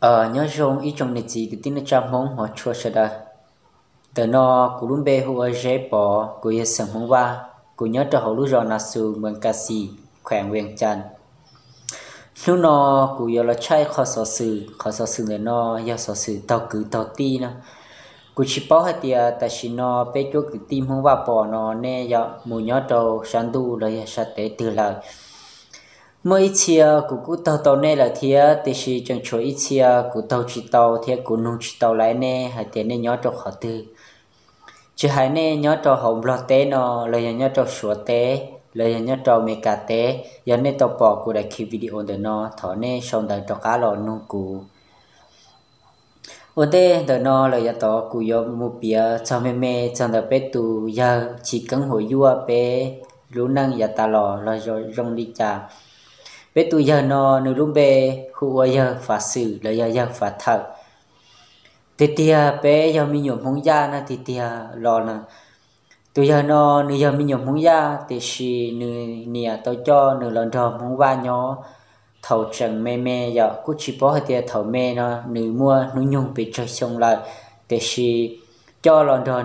Nyob zoo ib tsoom niam txiv kwv tij neej tsa Hmoob hmov tshua sawv daws. Ntawm no kuv lub npe hu ua Zeb Pov, kuv yog xeem Hmoob Vaj, kuv nyob rau hauv lub zos Nas Xus, Muas Kas Xis, khueem Vees Cas. Hnub no kuv yuav los tshaj qhov xov xwm, qhov xov xwm ntawm no yog xov xwm taug kwv taug tij no. Kuv tsis paub hais tias tam sim no peb cuab kwv tij Hmoob Vaj Pov no nej yuav mus nyob rau sab ntuj los yog sab teb twg lawm. Muaj ib txhia kuv kuj taug tau nej lawm thiab, tiam sis tseem tshuav ib txhia kuv taug tsis tau thiab kuv nug tsis tau lawv nej hais tias nej nyob rau qhov twg. Tsis hais nej nyob rau hauv Nplog teb no, los yog nyob rau Suav teb, los yog nyob rau Amelikas teb, yog nej tau pom kuv daim khi video ntawm no, thov nej sau ntawv rov qab los nug kuv. Ua ntej ntawm no lawm yav tod kuv yuav mus piav txog me me txog ntawm peb tus yawg chiv keeb huas yuaj peb lub neej yav tas los los zoo li cas. Peb tus yawg no nws lub npe hu ua yawg Fav Xwm los yog yawg Fav Thawm. Tiag tiag peb yog me nyuam Hmoob Yaj no tiag tiag los na. Tus yawg no nws yog me nyuam Hmoob Yaj, tiam sis nws niam tau coj nws los nrog Hmoob Vaj nyob thaum tseem me me yom, kuj tsis paub hais tias thaum me no nws muaj hnub nyoog pes tsawg xyoo lawm, tiam sis coj los nrog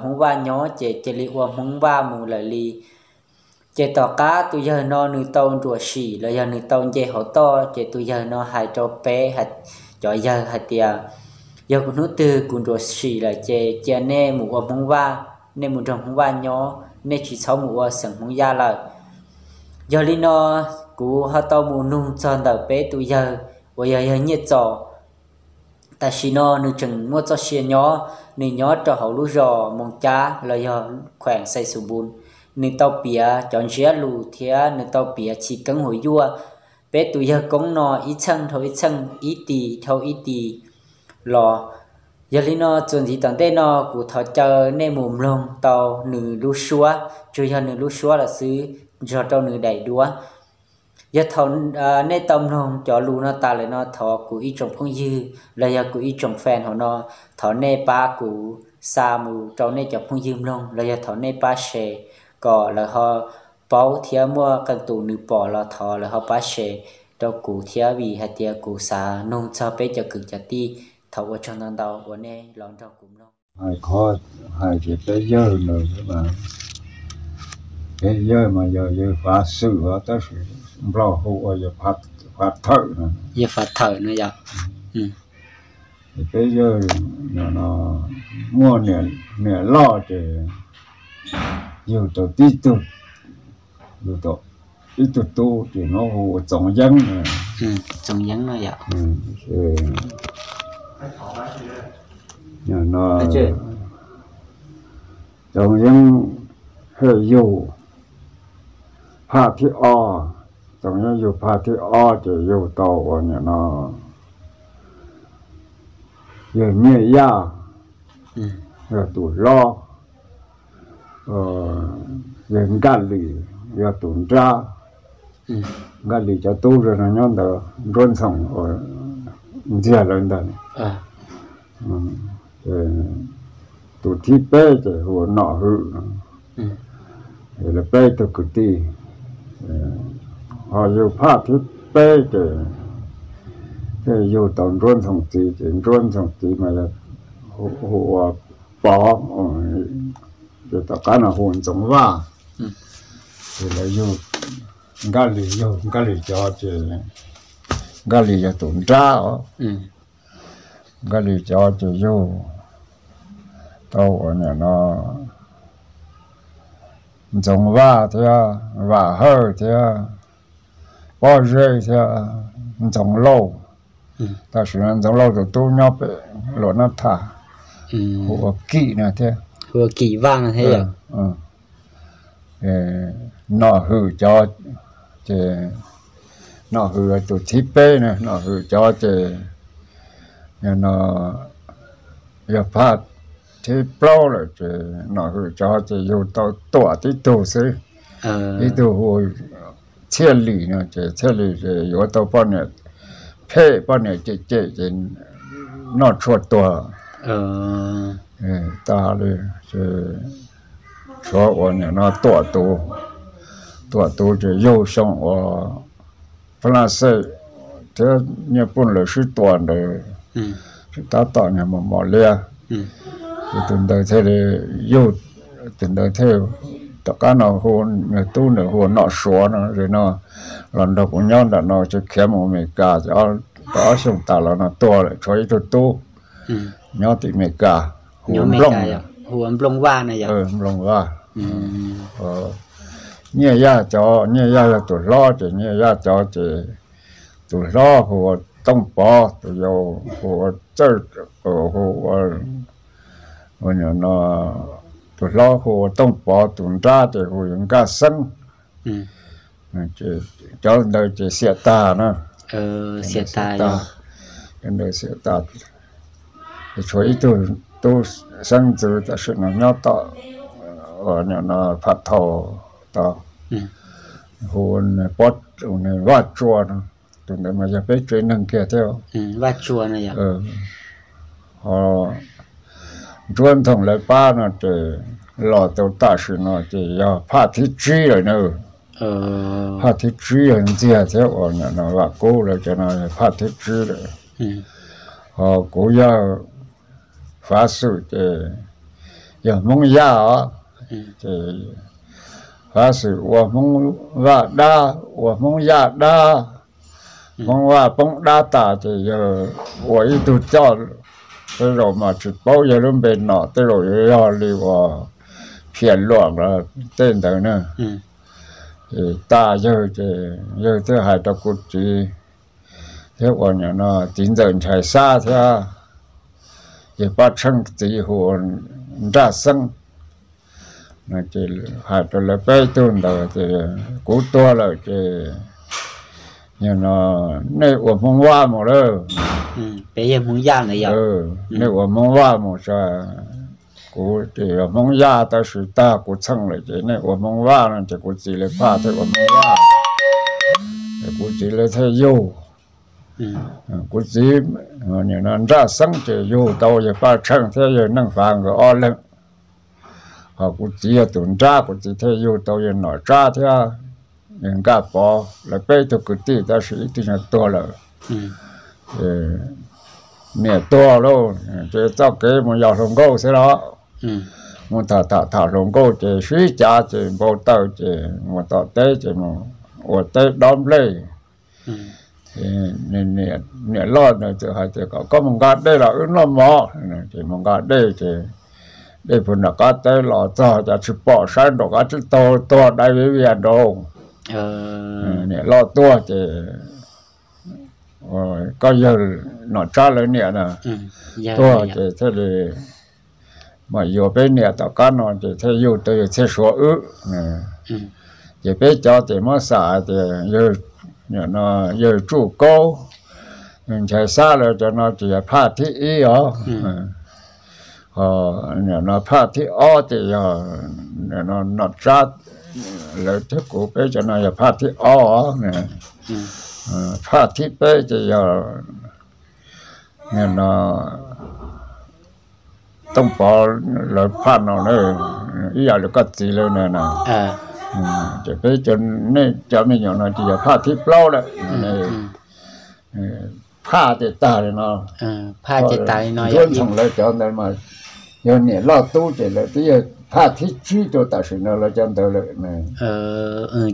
Hmoob Vaj nyob ces cia li ua Hmoob Vaj mus lawm li. Ces tom qab tus yawg no nws tau nruam sim los yog nws tau nce hauv toj, ces tus yawg no hais rau peb cov yawg hais tias, yog kuv hnub twg kuv nruam sim lawm ces cia nej mus ua Hmoob Vaj, nej mus nrog Hmoob Vaj nyob, nej tsis txhob mus ua xeem Hmoob Yaj lawm. Yog li no kuv ho tau mus nug txog ntawm peb tus yawg uas yog yawg Nyiaj Txos. Tam sim no nws tseem muaj txoj sia nyob, nws nyob rau hauv lub zos Moos Cab los yog khueem Xais Xus Npus. Nws tau piav cov ntsiab lus thiab nws tau piav chiv keeb huas yuaj peb tus yawg koob no ib txheej dhau ib txheej, ib tis dhau ib tis los. Yog li no txuas ntxiv tom ntej no kuv thov caw nej mus mloog tau nws lub suab, tsuas yog nws lub suab lawm xwb, nrog rau nws daim duab. Yog thaum nej tau mloog cov lus no tas lawm no thov kuv ib tsoom phooj ywg los yog kuv ib tsoom fan hauv no, thov nej pab kuv xa mus rau nej cov phooj ywg mloog los yog thov nej pab share kom lawv ho paub thiab muaj qee tus nws pom los thov lawv ho pab share rau kuv thiab, vim hais tias kuv xav nug txog peb cov kwv cov tij. Thov ua tsaug ntau ntau uas nej los nrog kuv mloog. Hais qhov, hais tias peb yawg ntawd, peb yawg mas yog yawg Fav Xwm os, tab sis Nplog hu ua yawg Fav Thawm no. Yawg Fav Thawm no yom. Peb yawg no muaj niam loj ces yug tau tib tug, yug tau ib tug tub ces hnub hu ua Txoov Yeeb. Txoov Yeeb no yom. No Txoov Yeeb thiaj yug phaj thib ob. Txoov Yeeb yug phaj thib ob ces yug tau uas nim no yawg Nyiaj Yaj yog tus hlob, yawg Nkaj Lis yog tus nrab. Nkaj Lis cov tub zoo no nyob ntawd, Nruab Ntxhoo, Ntxiag lawv ntag. Tus thib peb ces hu ua Nom Hwm, lawv peb tug kwv tij. Ho yug phaj thib peb ces thiaj yug tau Nruab Ntxhoo txiv, ces Nruab Ntxhoo txiv mas hu ua Pov, ces tom qab no hu ua Ntxoov Vaj. Ces lawv yug, Nkaj Lis yug, Nkaj Lis cov ces, Nkaj Lis yog tus nrab os. Nkaj Lis cov ces yug tau uas nim no Ntxoov Vaj thiab, Vam Hawj thiab, Pob Zeb thiab, Ntxoov Lauj. Tam sim no Ntxoov Lauj tus tub nyob pem Luam Nab Thaj, hu ua Kim no thiab. Hu ua Kim Vaj no thiab. Nom Hwm cov ces, Nom Hwm tus thib peb na, Nom Hwm cov ces no yog phaj thib plaub lawm ces Nom Hwm cov ces yug tau Tuam tib tug xwb. Ib tug hu Txhiaj Lis no ces Txhiaj Lis ces yuav tau poj niam phem, poj niam cem cem ces noj tshuaj tuag tas li. Ces tshuav uas nim no Tuam tus, Tuam tus ces yug xyoo uas Pab Laj Xej thiab Nyiaj Poj lawv sib tua ntawd, sib tab tom nyob mos mos liab. Ces tus ntawd thiaj li yug, tus ntawd thiaj, tom qab no hu, nws tub nws hu ua Nom Suav no, no los nrog kuv nyob nram no ces khiav mus Amelikas, tau ob xyoos tas los no tuag lawm, tshuav ib tug tub nyob tim Amelikas, hu ua Nplooj, hu ua Nplooj Vaj. Nyiaj Yaj cov, Nyiaj Yaj yog tus hlob ces Nyiaj Yaj cov ces tus hlob hu ua Tooj Pov, tus yau hu ua Txawj, hu ua, ua no, tus hlob hu ua Tooj Pov, tus nrab ces hu ua Nkaj Xeeb. Cov ntawd ces xiam tag na, xiam tag, cov ntawd xiam tag. Tshuav ib tug tub xeeb ntxwv tam sim no nyob tom, no, Phav Thau tod, hu ua Vaj Tsua no. Tus ntawd mas yog peb tsev neeg kiag thiab. Ho Ntsuab Nthoom lawv pab no ces los tau tam sim no ces yog phaj thib tsib lawm na. Phaj thib tsib yog Ntxiag thiab uas no Vam Kub lawv cov no yog phaj thib tsib lawm. Ho kuv yog Fav Xwm ces yog Hmoob Yaj os. Ces Fav Xwm ua Hmoob Vaj dab, ua Hmoob Yaj dab, Hmoob Vaj poob dab tas ces yawg ua ib tug coj, tej zaum mas tsis paub yawg lub npe no, tej zaum yuav yog li uas Phiam Luam los tej ntawd na. Ces tas yawg ces yawg thiaj hais rau kuv txiv thiab uas no txiv ntxawm Nchaiv Xab thiab yawg Paj Tsheej txiv hu ua Nraj Xeeb. Ces hais rau lawv peb tug ntawd ces kuv tuag lawm ces yog no nej ua Hmoob Vaj mus lawm. Nej ua Hmoob Vaj mus tso, kuv ces yog Hmoob Yaj tab sis tag kuv txheej lawm ces nej ua Hmoob Vaj no ces kuv txiv lawv phaj thiaj ua Hmoob Vaj, ces kuv txiv lawv thiaj yug. Kuv txiv Nraj Xeeb ces yug tau yawg Paj Tsheej thiab yawg Neej Fav nkawd ob leeg. Ho kuv txiv yog tus nrab, kuv txiv thiaj yug tau yawg Nom Tsab thiab yawg Nkaj Pov, lawv peb tug kwv tij tab sis ib tug nyuag tuag lawm. Niam tuag lauj, ces txoj kev mus yos hluas nkauj xwb los, mus tham tham tham hluas nkauj ces sib cav ces npau taws ces mus tom teb ces mus ua teb dob nplej. Niam loj ntawd txawm hais tias kom koj mus nqa dej los wb noj mov. Ces mus nqa dej ces dej puag nram qab teb los txog cas tsis pom, saib nraum qab tsib taug tuag dai viv vias nraud. Niam loj tuag ces koj yawg Nom Tsab lawv niam na tuag ces thiaj li mam yuav peb niam tom qab no ces thiaj yug tau yawg Txhiaj Suav wb. Ces peb cov ces muab xam hais tias yawg Tsuj Kaub, Nchaiv Xab lawv cov no ces yog phaj thib ib os. Ho no phaj thib ob ces yog Nom Tsab lawv thiab kuv peb cov no yog phaj thib ob os. Phaj thib peb ces yog no Tooj Pov lawv phaj no na, ib yam li koj txiv lawv na. Ces peb cov, nej cov me nyuam no ces yog phaj thib plaub lawm. Phaj ces tag li no. Ntsuab Ntxhoo lawv cov ntawd mas yog niam loj tub ces lawv twb yog phaj thib tsib rau tam sim no lawv cov ntawd lawm.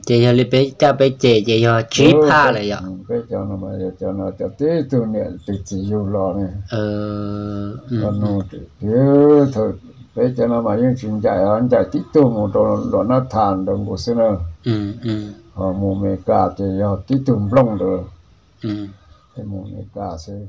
Ces yog li peb caj peb ces ces yog tsib phaj lawm yom. Peb cov no mas yog cov no cov tib tug niam tus txiv yug los ne. Thaum peb cov no mas yeej tsis ncaim, ncaim tib tug mus rau Luam Nab Thas ntawd nkaus xwb na. Ho mus Amelikas ces yog tib tug Nplooj ntawd, mus Amelikas xwb.